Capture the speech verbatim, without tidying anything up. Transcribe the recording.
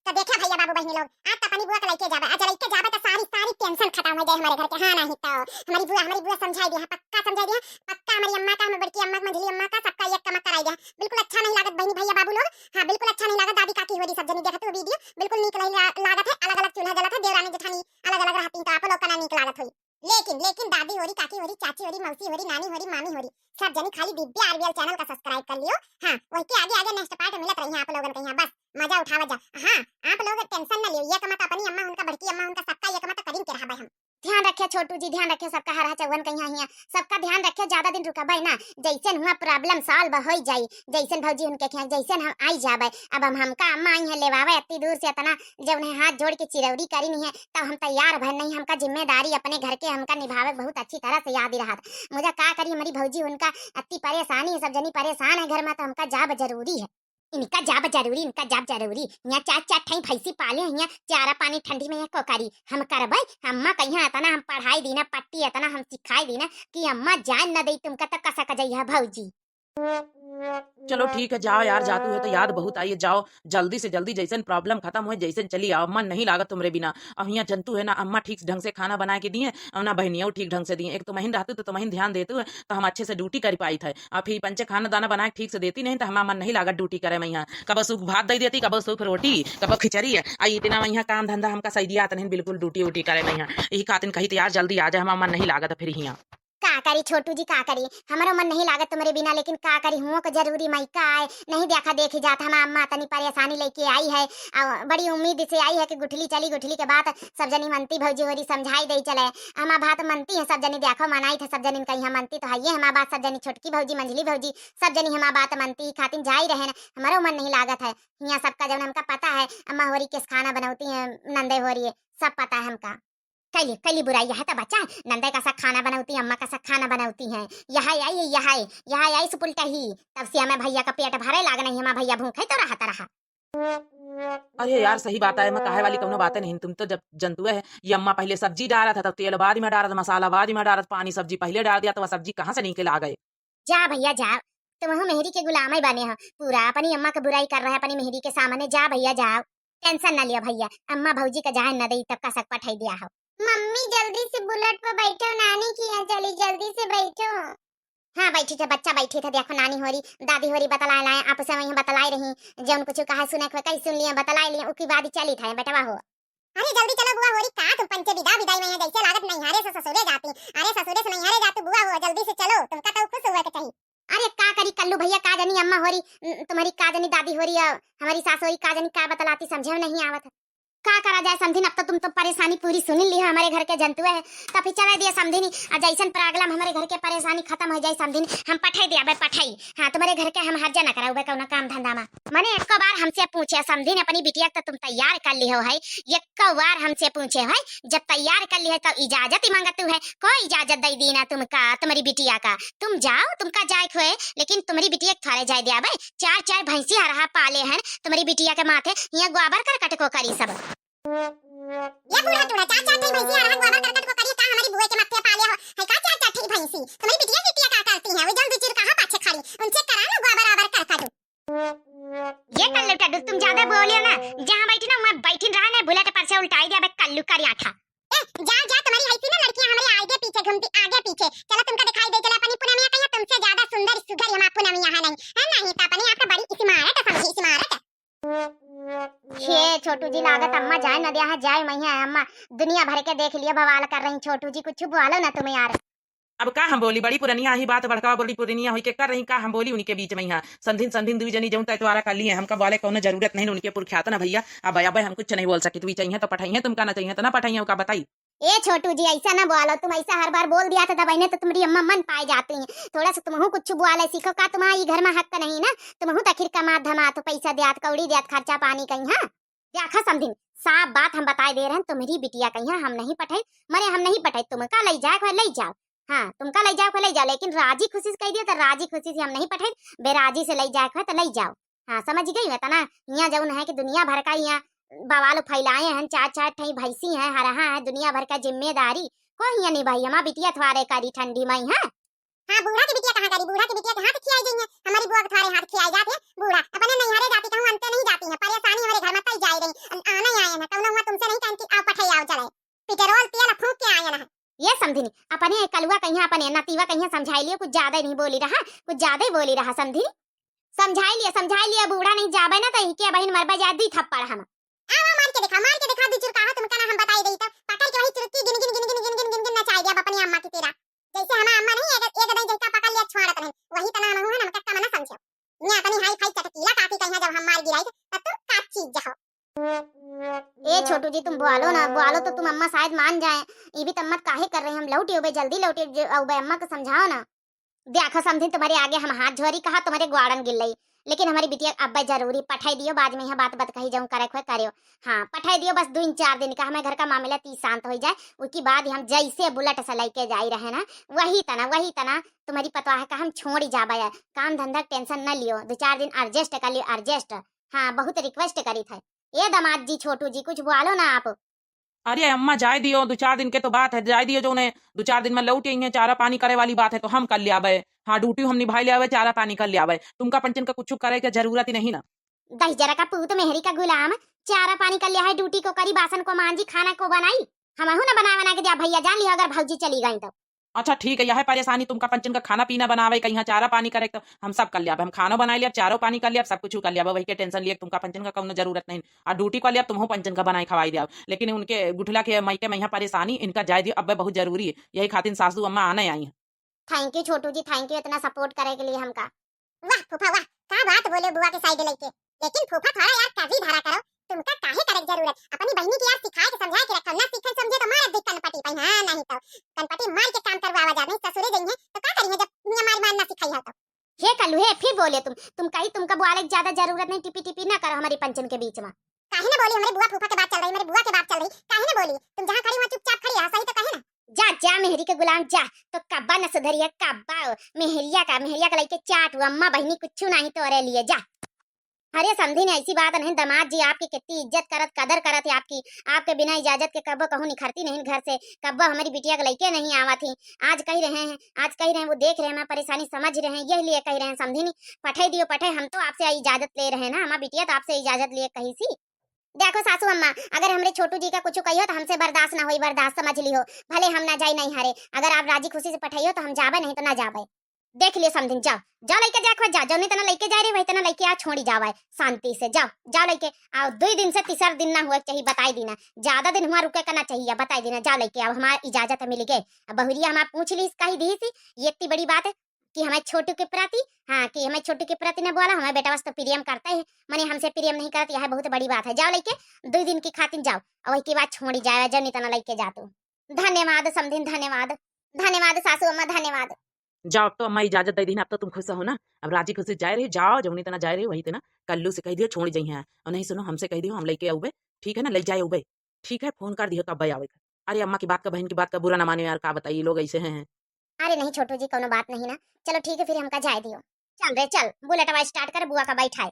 तो देखे भइया बाबू बहिनी लोग, आज तो अपनी बुआ के लइके जाबे, आज लइके जाबे तो सारी, सारी tension खतम होइ जाए हमरे घर के। हाँ, नहीं तो हमरी बुआ, हमरी बुआ समझाइ दिया, पक्का समझाइ दिया, पक्का हमरी अम्मा का, हमरी बड़की अम्मा का, मंझली अम्मा का, सबका एक कमक कराइ दिया। बिल्कुल अच्छा नहीं लागत बहिनी भइया बाबू लोग, हाँ, बिल्कुल अच्छा नहीं लागत। दादी काकी होरी सब जनी देखत हो video, बिल्कुल नीक नहीं ला-, लागत है। अलग-अलग चूल्हा जलत है, देवरानी जेठानी अलग-अलग रहती तो आप लोग का ना नीक लागत होई। लेकिन, लेकिन दादी होरी, काकी होरी, चाची होरी, मौसी होरी, नानी होरी, मामी होरी, सब जनी खाली दिव्या RVL channel का subscribe कर लियो। हाँ, वही के आगे, आगे next part मिलत रही है आप लोगन के यहाँ। बस मजा उठावा जा। हाँ, आप लोग tension न लियो, ये कमा तो अपनी अम्मा उनका, बड़की अम्मा उनका, सबका ये कमा तो करीन के रहा हम। ध्यान रखे छोटू जी, ध्यान रखे सबका, हर हर चौवन कहिया हिया, सबका ध्यान रखे, ज्यादा दिन रुकबे ना, जैसन हुआ problem solve होइ जाई, जैसन भौजी उनके खिया, जैसन हम आई जाबे। अब हम, हमका अम्मा आई है लेवावे अति दूर से, इतना जब उन्हें हाथ जोड़ के चिरौरी करी नहीं है, तब हम तैयार भर नहीं, हमका जिम्मेदारी अपने घर के हमका निभावे बहुत अच्छी तरह से याद ही रहा। मुझे का करी, हमारी भौजी उनका अति परेशानी है, सब जनी परेशान है घर में, तो हमका जाब जरूरी है। इनका जाब जरूरी, इनका जाब जरूरी। यहाँ चार, चार ठाई भैंसी पाले हैं, यहाँ चारा पानी ठंडी में यहाँ कोकारी। हम करबै, अम्मा कहिया इतना हम पढ़ाई दीना, पट्टी इतना हम सिखाई दीना कि अम्मा जान न दई तुमका तो कसक जइहा भौजी। चलो ठीक है, जाओ यार, जातू है तो याद बहुत आई है, जाओ जल्दी से जल्दी, जैसन problem खतम होए, जैसन चली आओ, मन नहीं लागत तुमरे बिना। अब हियाँ जनतू है ना, अम्मा ठीक ढंग से खाना बनाए के दिए, और ना बहनियों ठीक ढंग से दिए। एक तुमहिन रहतू तो तुमहिन ध्यान देतू है, तो हम अच्छे से duty कर पाई थे। अब फिर पंचे खाना दाना बनाए के ठीक से देती नहीं, तो हमारा मन नहीं लागत duty करे में। यहाँ कबो सूख भात दे देती, कबो सूख रोटी, कबो खिचड़ी है। आ इतना में यहाँ काम धंधा हमका सही दिया नहीं, बिल्कुल duty उटी करे में। यहाँ यही खातिर कही तो यार जल्दी आ जाए, हमारा मन नहीं लागत फिर हियाँ। का करी छोटू जी, का करी, हमरो मन नहीं लागत तुम्हरे बिना, लेकिन का करी, हुओं को जरूरी मइका आए, नहीं देखा देखी जात। हमार अम्मा तनी परेशानी लइके आई है, आ बड़ी उम्मीद से आई है कि गुठली चली, गुठली के बाद सब जनी मनती भौजी होरी समझाई दे चले। हमार बात मनती है सब जनी, देखो मनाई थे सब जनी, कहीं हम मनती तो है ये हमार बात, सब जनी छोटकी भौजी, मंझली भौजी, सब जनी हमार बात मनती खातिर जाई रहे न, हमरो मन नहीं लागत है। हियाँ सबका जौन हमका पता है, अम्मा होरी किस खाना बनौती है, नंदे होरी है, सब पता है हमका। कैली, कैली बुराई, यह तो बच्चा है। नंदे का सा खाना बनौती, अम्मा का सा खाना बनौती हैं। यह आई, यह आई, यह आई सुपुलटही। तब से हमें भैया का पेट भरे लाग नहीं, हमार भैया भूखे तो रहत रहा। अरे यार, सही बात है, मैं कहे वाली कौनो बातें नहीं। तुम तो जब जनतुए है, ये अम्मा पहले सब्जी डारत है, तब तेल बाद में डारत, मसाला बाद में डारत, पानी सब्जी पहले डार दिया, तो वह सब्जी कहाँ से नीचे आ गए? जा भैया जा, तुमहू मेहरी के गुलाम ही बने हो, पूरा अपनी अम्मा के बुराई कर रहे अपनी मेहरी के सामने। जा भैया जाओ, tension न लियो भैया, अम्मा भौजी का जाए न दई, तब कसक पठाई दिया हो। मम्मी जल्दी से bullet पे बैठो, नानी की यहाँ चली, जल्दी से बैठो। हाँ बैठी थे बच्चा, बैठी थे, देखो नानी होरी, दादी होरी बतलाए लाए, आप से वहीं बतलाई रही, जौन कुछ कहा सुने के कहीं सुन लिए, बतलाई लिए, उकी बाद ही चली था बेटवा हो। अरे जल्दी चलो बुआ होरी, का तुम पंचे विदा विदाई में है, जैसे लागत नैहरे से ससुरे जाती। अरे ससुरे से नैहरे जाती बुआ हो, जल्दी से चलो, तुमका तो खुश हुआ के चाहिए। अरे का करी कल्लू भैया, का जानी अम्मा होरी, न, तुम्हारी का जानी दादी होरी, अ, हमारी सास होरी, का जानी का बतलाती, समझे में नहीं आवत है। का करा जाए समधिन, अब तो तुम तो परेशानी पूरी सुन ली है, हमारे घर के जनतुए है, तो फिर चला दिया समधिन, आ जैसन problem हमारे घर के परेशानी खत्म हो जाए समधिन, हम पठाई दिया बे पठाई। हाँ, तुम्हारे घर के हम हर्जा न कराऊ बे कौनो काम धंधा में। मने एको बार हमसे पूछे समधिन, अपनी बिटिया तो तुम तैयार कर ली हो है, एको बार हमसे पूछे है, जब तैयार कर ली है तो इजाजत ही मांगत तू है, कोई इजाजत दे दी ना तुमका, तुम्हारी बिटिया का। तुम जाओ, तुमका जाए खोए, लेकिन तुम्हारी बिटिया के थोड़े जाए दिया बे। चार चार भैंसी हरहा पाले हैं तुम्हारी बिटिया के माथे, यहाँ गोबर करकट को करी सब। ये बूढ़ा टूढ़ा, चार चार ठे भैंसी हरहा गोबर करकट को करी, का हमारी बुआ के माथे पाले हो, है का चार चार ठे भैंसी? तुम्हारी बिटिया बिटिया का करती हैं, वो जौन दो चार कहाँ पाछे खड़ी, उनसे करा ना गोबर आबर करकट। ये कल्लू टड्डू, तुम ज्यादा बोलियो ना, जहाँ बैठी ना वहाँ बैठी रहा, नहीं bullet पर से उल्टाई दिया बे कल्लू करिया था। ए, जा, जा, तुम्हारी ऐसी ना लड़कियां हमारे आगे पीछे घूमती, आगे पीछे। चलो तुमका दिखाई दे, चलो अपनी पूनमिया कहिया तुमसे ज्यादा सुंदर सुघर हमार पूनमिया है नहीं, है नहीं तो अपने आप का बड़ी smart समझी, smart। हे छोटू जी, लागत अम्मा जाए न दिया है, जाए मैं है अम्मा, दुनिया भर के देख लिया, बवाल कर रही छोटू जी, कुछ बोलो ना तुम यार। अब का हम बोली, बड़ी पुरनिया ही बात, बड़का बड़ी पुरनिया हुई के कर रही, का हम बोली उनके बीच में यहाँ। संधिन संधिन दुई जनी जौन तैतवारा कर लिए, हमका बोले कौनो जरूरत नहीं उनके पुरख्यात ना भैया। अब अब हम कुछ नहीं बोल सकी, तू चाहिए तो पठाइए, तुमका ना चाहिए तो ना पठाइए, का बताई। ए छोटू जी, ऐसा ना बोलो, तुम ऐसा हर बार बोल दिया था दबाई ने तो तुम्हारी अम्मा मन पाए जाती हैं। थोड़ा सा तुमहू कुछ बोले सीखो, का तुम्हारा ई घर में हक नहीं ना? तुमहू तो आखिर कमात धमात हो, पैसा दियात, कौड़ी दियात, खर्चा पानी कहीं, हाँ? देखा समधिन, साफ बात हम बताए दे रहे हैं, तुम्हारी बिटिया कहीं हम नहीं पठाई, मने हम नहीं पठाई, तुमका ले जाए को ले जाओ, हाँ, तुमका ले जाए को ले जाओ, लेकिन राजी खुशी से कह दिया तो राजी खुशी से हम नहीं पठाई, बेराजी से ले जाए को है तो ले जाओ। हाँ, समझ गई मैं तना, यहाँ जौन है कि दुनिया भर का यहाँ बवाल फैलाए हैं, चार चार ठई भैंसी हैं, हरहा है, दुनिया भर का जिम्मेदारी कोई यहाँ निभाई, हमार बिटिया थ्वारे करी ठंडी में, हाँ। हाँ, बूढ़ा के बिटिया कहाँ करी, बूढ़ा के बिटिया के हाथ खियाई गई है, हमारी बुआ के थारे हाथ खियाई जात है। बूढ़ा अपने नैहरे जाती कहूँ अंते नहीं जाती है, परेशानी हमारे घर में तई जाए रही, अन-, आने आए हैं, कौनो हुआ तुमसे नहीं कहन कि आओ पठे आओ चले, पेट्रोल तेल फूंक के आए हैं। ये समधिनी, अपने कलुआ कहिया, अपने नतीवा कहिया समझाई लियो, कुछ ज्यादा ही नहीं बोली रहा, कुछ ज्यादा ही बोली रहा समधिनी। समझाई लिया, समझाई लिया, बूढ़ा नहीं जाबे ना तो इके बहिन मरबा जा दी थप्पड़ हम। आओ, आओ, मार के देखा, मार के देखा, दू चुरकाहा तुमका ना हम बताई देई तो, पकड़ के वही चुरकी गिन गिन गिन गिन गिन गिन गिन नचाई दिया अपनी अम्मा की तेरा। जैसे हमार अम्मा नहीं, एक, एक दिन जैसा पकड़ लिया छोड़त नहीं, वही तना हम हुआ ना, हमका कम ना समझो। ये अपनी हाई फाई चटकीला काकी कहिया जब हम मार गिराई तब तुम का चीज हो। ए छोटू जी, तुम बोलो ना, बोलो तो तुम अम्मा शायद मान जाए। ये भी तम्मत काहे कर रही, हम लौट अउबे, जल्दी लौट अउबे, अम्मा को समझाओ ना। देखो समधिन, तुम्हारे आगे हम हाथ जोड़ी कहा, तुम्हारे ग्वाड़न गिल्लई, लेकिन हमारी बिटिया अब्बे जरूरी पठाई दियो, बाद में यहाँ बात बात कही जाऊँ, करे खोए करियो। हाँ, पठाई दियो, बस दो चार दिन का हमें घर का मामला तीस शांत हो जाए, उसके बाद हम जैसे बुलेट से लेके जाई रहे ना, वही तना, वही तना तुम्हारी पतवाह का हम छोड़ी जाबे। काम धंधा टेंशन न लियो, दो चार दिन एडजस्ट कर लियो, एडजस्ट। हाँ, बहुत रिक्वेस्ट करी थे। ए दामाद जी, छोटू जी, कुछ बोलो ना आप। अरे अम्मा, जाए दियो, दो चार दिन के तो बात है, जाए दियो, जो उन्हें दो चार दिन में लौट आई हैं, चारा पानी करे वाली बात है तो हम कर लियाबे। हाँ, ड्यूटी हम निभाई लियाबे, चारा पानी कर लियाबे, तुमका पंचन का कुछ करे के जरूरत ही नहीं ना। दहिजरा का पूत, मेहरी का गुलाम, चारा पानी कर लिया है, ड्यूटी को करी, बासन को मांजी, खाना को बनाई, हमहू ना बना बना के दिया भैया, जान लिया अगर भौजी चली गई तो। अच्छा ठीक है, यह परेशानी तुमका पंचन का खाना पीना बनावे, कहीं चारा पानी करे, तो हम सब कर लिया, हम खानो बनाई लिया, चारो पानी कर लिया, सब कुछ कर लिया, वही के टेंशन लिए, तुमका पंचन का कौनो जरूरत नहीं। और ड्यूटी कर लिया, तुमहू पंचन का बनाई खवाई दिया, लेकिन उनके गुठला के मायके में यहाँ परेशानी, इनका जाए दियो, अब बहुत जरूरी है, यही खातिर सासू अम्मा आने आई हैं। Thank you छोटू जी, thank you इतना support करे के लिए हमका। वाह फूफा वाह, का बात बोले बुआ के side लेके। लेकिन फूफा थोड़ा यार कर्जी धरा करो, तुमका काहे करे के जरूरत? अपनी बहिनी के यार सिखाए के समझाए के रखो, ना सीखन समझे तो मारे दी कनपटी पे, हाँ नहीं तो कनपटी मार के काम करवावा जा, नहीं ससुरे जइहे तो का करिहे जब मियाँ मार मार ना सिखाई हो तो। हे कल्लू हे, फिर बोले तुम, तुम कही तुमका बोले के ज्यादा जरूरत नहीं, टिपी टिपी ना करो हमारी पंचन के बीच में। काहे ना बोली, हमारे बुआ फूफा के बात चल रही, हमारे बुआ के बात चल रही, काहे ना बोली? तुम जहाँ खड़ी वहाँ चुपचाप खड़ी रहा, सही तो कहे ना। जा, जा मेहरी के गुलाम जा, तो कब्बा न सुधरी है, कब्बा मेहरिया का, मेहरिया का लइके चाट, वो अम्मा बहिनी कुछ नहीं तोरे लिए, जा। अरे समधिन, ऐसी बात नहीं, दामाद जी आपकी कितनी इज्जत करत, कदर करत है आपकी, आपके बिना इजाजत के कब्बो कहूँ निखरती नहीं घर से, कब्बो हमारी बिटिया के लइके नहीं आवत ही। आज कही रहे हैं, आज कही रहे हैं, वो देख रहे हैं, हमारी परेशानी समझ रहे हैं, यही लिए कही रहे हैं समधिन, पठे दियो पठे, हम तो आपसे इजाजत ले रहे हैं ना, हमारी बिटिया तो आपसे इजाजत लिए कही सी। देखो सासू अम्मा, अगर हमरे छोटू जी का कुछ कहियो तो हमसे बर्दाश्त ना होई, बर्दाश्त समझ लिहो, भले हम ना जाई नहीं हरे, अगर आप राजी खुशी से पठाइयो तो हम जाबे, नहीं तो ना जाबे। देख लियो समधिन, जाओ, जाओ लइके जाए के बा, जाओ, जौनी तना लइके जाए रहे, वही तना लइके आ, छोड़ी जाओ आए शांति से, जाओ, जाओ लइके आओ, दुई दिन से तीसर दिन ना हुआ चाहिए, बताई दीना, ज्यादा दिन हुआ रुके का ना चाहिए, बताई दीना, जाओ लइके आओ, हमार इजाजत मिल गए। अब बहुरिया हमार पूछ ली, कही दी सी, ये इतनी बड़ी बात है कि हमें छोटू के प्रति, हाँ, कि हमें छोटू के प्रति न बोला, हमें बेटा वास्ते प्रेम करता है, मने हमसे प्रेम नहीं करत, यह बहुत बड़ी बात है। जाओ लइके दुई दिन की खातिर जाओ, और वही के बाद छोड़ी जाए, जौनी तना लइके जा तू। धन्यवाद समधिन, धन्यवाद, धन्यवाद सासू अम्मा, धन्यवाद। जाओ, अब तो अम्मा इजाजत दे दी ना, अब तो तुम खुश हो ना, अब राजी खुशी जाए रही, जाओ, जौनी तना जाए रही, वही तना कल्लू से कह दियो, छोड़ी जइहे, और नहीं सुनो, हमसे कह दियो, हम लइके आउबे, ठीक है ना, ले जाए आउबे, ठीक है, फोन कर दियो, कब आवे का। अरे अम्मा की बात का, बहन की बात का बुरा ना मानो यार, का बताइए, लोग ऐसे हैं। अरे नहीं छोटू जी, कौनो बात नहीं ना, चलो ठीक है, फिर हमका जाए दियो। चल रे चल, बुलेटवा start कर, बुआ का बैठाए।